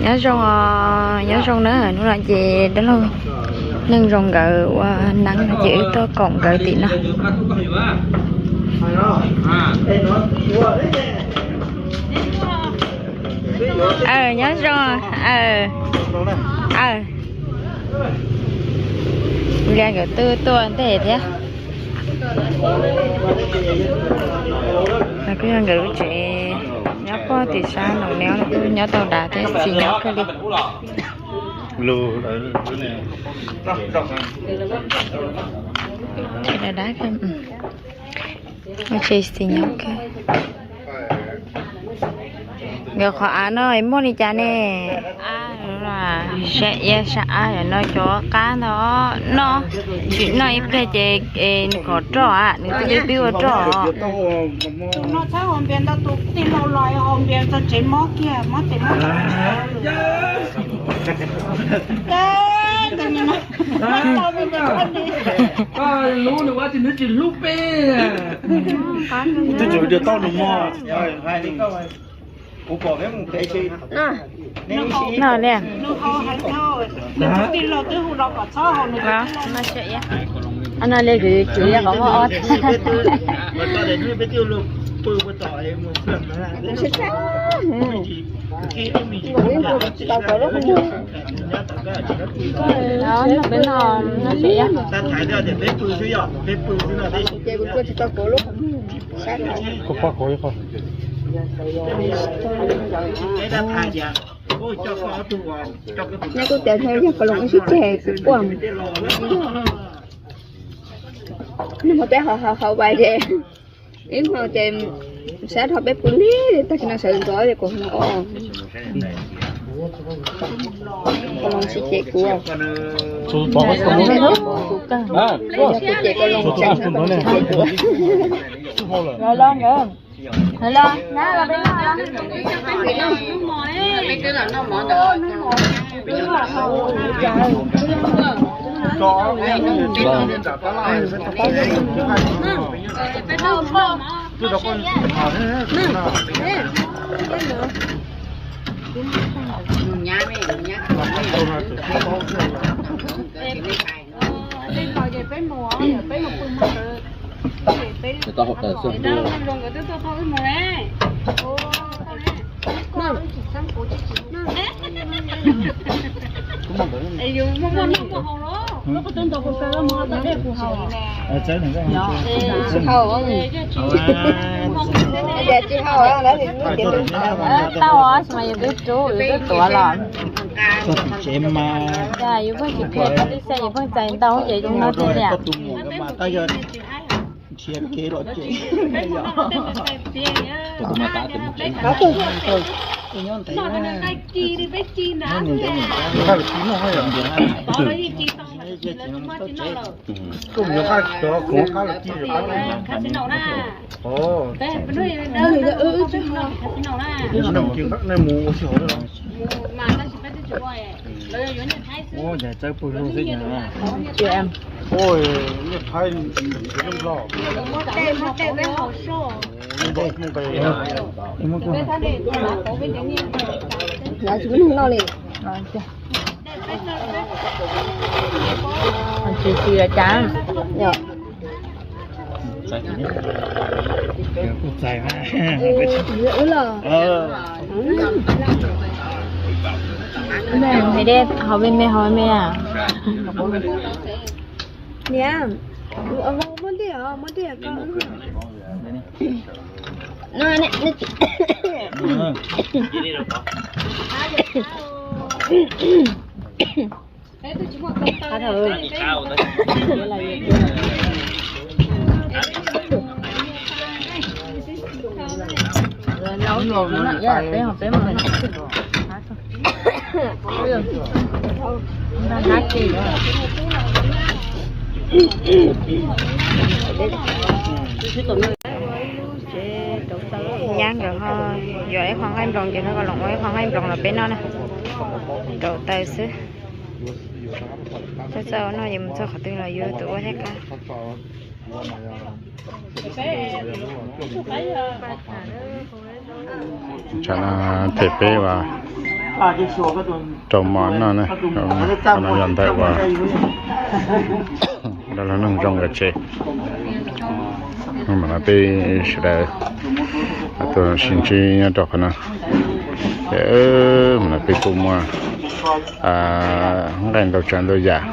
Nyob zoo, nyob zoo na, hnub no ces dab laug Neej Zoo nkawd ua neeb no ces wb tuaj koom nkawd tim no. Aw, nyob zoo. Aw, aw, Lia nkawd twb tuaj ntej thiab. No kuj yog nkawd lub tsev nyob pog tim sab no, nws kuj nyob tau dav thiab xis nyob kawg li. Dab, tsev xis nyob kawg. Nkawd qhov av no muaj li cas ne? Sab iab sab ab no cov qab ntag no, tsis noj ib pliag ces nws khov roj, nws twb pib ua roj. Lub nws ua tsis nws tsis hlub peb. Twb tsuas tau nws mog. Kuv pom peb mus pem tsis. No ne. No li kwv kwv qhov muaj ob. Peb no, no peb no, no peb. Kuv pom kuv ib qho. Nej kuj tias yog Kaus Loos wb sib ceg kuv quaj. Nws mus peb hauv hauv vais ces ib hmo ces sab dhau peb pw li, tag kis no sawv ntxov ces kuv mus os. Kaus Loos sib ceg kuv. Kuv ces Kaus Loos sib ceg kuv. Tsis hau, tsis hau. Tau os, mas yus twb rub, yus twb tuav los. Txog tim tsev mas, yus pheej tsis qhia peb tib xya, yus pheej txais ntau ces zoo no tiag tiag. Nrhiav kev los ces. Lawv tsis muaj neeg noj li. Tsis tsis cas. Kuv txais mas. Wb los. Hais dej, hau me me, hau me me. Niam, muab dej os, muab dej ko. Nyab nkawd ho yuav ib qho nqaij nploos ces Kaus Loos ua ib qho nqaij nploos los peb noj na. Rau taws xwb. Txawj txawj ua noj ces mus txog qhov twg los yuav tus ua thiab qab. Tsam no them peb uas rau mov noj na, qhov no yog ntawm uas dab laug Neej Zoo nkawd tsev. Mas no peb sawv daws tuaj sib ntsib nyob rau qhov no. Ces mas no peb kuj muaj nqaij ntau tsav ntau yam,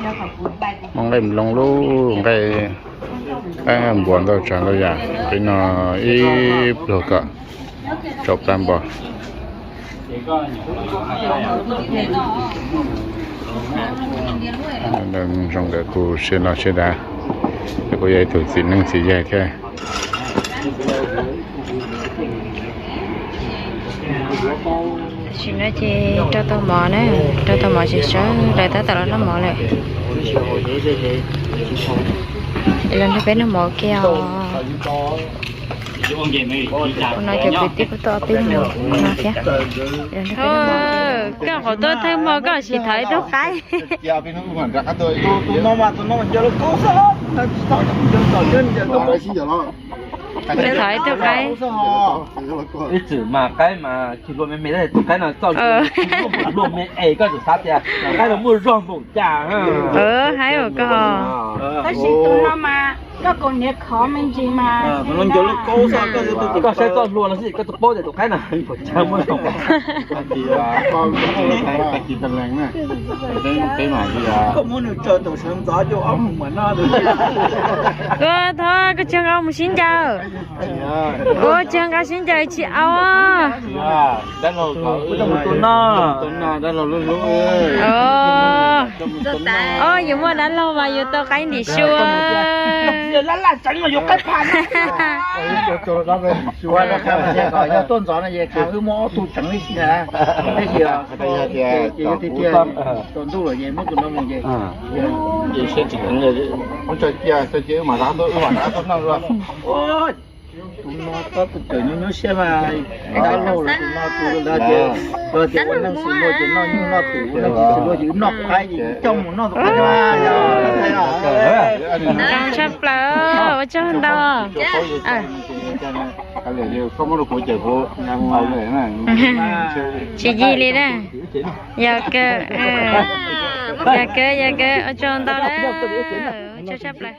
muaj nqaij nploos lub nqaij, nqaij npua ntau tsav ntau yam, peb noj ib pluag kom tsau plab npo. Zoo nkawd kuj siab loj siab dav, kuj yog ib tug txiv neej txiv yaig thiab. Tam sim no ces rau tau mov na, rau tau mov ces sawv daws tab tom los noj mov lawm. Es los nrog peb noj mov kiag os. Ua no cov kwv tij kuj tuaj ob peb mus no thiab. Koj qhov tuaj thawj hmo koj sim thov ib tug qaib. Thov ib tug qaib. Ib txwm mas qaib mas tsis luaj me me, tus qaib no txoj luaj me es koj txawm xav tias qaib no muaj zog npaum cas. Haib ua koj. Tab sis tus no mas koj kaus hniav khov me ntsis mas. Koj saib txoj hlua no xwb koj twb paub tias tus qaib no muaj zog. Koj muab nws tsaws tus sawv ntxov coj ob mus mam noj. Koj thov koj tsis nqa mus sib ncaws. Koj tsis nqa sib ncaws tsis au. Os, yus muaj dab laug mas yus tau qaib ntim su. Tuaj ntxov no es wb muab ob tug tseev ib si na, tab sis ces yog tiag tiag tsaus ntuj lawm ces muab tus no mus ces. Ua tsaug cia, tsaug cia wb mam rov tuaj, wb mam rov tuaj noj dua. Tus no tab tom tseem nyuaj nyuaj siab mas, dab laug los tus no tus no ces, tias ua neej xws luag ces noj nyuj noj twm, ua neej tsis xws luag ces noj qaib ces coj mus noj tus qaib. Zoo tshaj plaws, ua tsaug ntau. Tsis yig li na. Yog kawg, yog kawg, yog kawg, ua tsaug ntau na. Ua tsaug tshaj plaws.